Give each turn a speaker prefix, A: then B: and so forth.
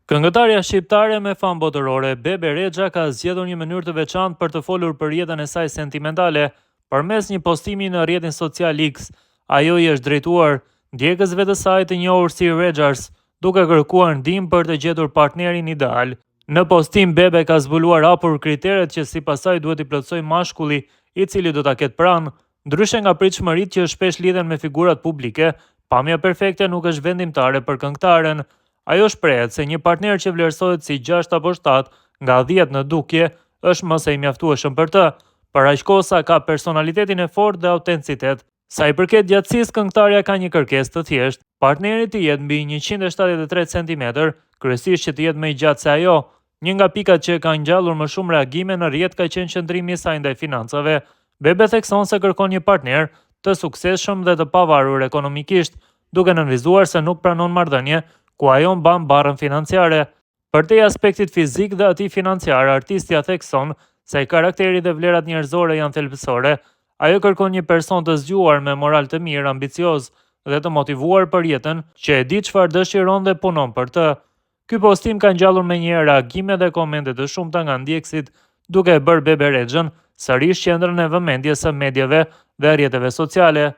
A: Këngëtarja shqiptare me famë botërore, Bebe Rexha ka zgjedhur një mënyrë të veçantë për të folur për jetën e saj sentimentale. Përmes një postimi në rrjetin social X, ajo i është drejtuar ndjekësve të saj të njohur si Rexhars, duke kërkuar ndihmë për të gjetur partnerin ideal. Në postim, Bebe ka zbuluar hapur kriteret që sipas saj duhet t'i plotësojë mashkulli, i cili do ta ketë pranë. Ndryshe nga pritshmëritë që shpesh lidhen me figurat publike, pamja perfekte nuk është vendimtare për këngëtaren. Ajo shprehet se një partner që vlerësohet si 6 apo 7 nga 10 në dukje është më se i mjaftueshëm për të, për aq kohë sa ka personalitetin e fortë dhe autenticitet. Sa i përket gjatësisë, këngëtarja ka një kërkesë të thjeshtë, partneri të jetë mbi 173 cm, kryesisht që të jetë më i gjatë se ajo. Një nga pikat që ka ngjallur më shumë reagime në rrjet ka qenë qëndrimi i saj ndaj financave. Bebe thekson se kërkon një partner të suksesshëm dhe të pavarur ekonomikisht, duke nënvizuar se nuk pranon marrëdhënie ku ajo mban barrën financiare. Përtej aspektit fizik dhe atij financiar, artistja thekson se karakteri dhe vlerat njerëzore janë thelbësore. Ajo kërkon një person të zgjuar me moral të mirë, ambicioz dhe të motivuar për jetën, që e di çfarë dëshiron dhe punon për të. Ky postim ka ngjallur menjëherë reagime dhe komente të shumta nga ndjekësit, duke e bërë Bebe Rexhën sërish qendrën e vëmendjes së mediave dhe rrjeteve sociale.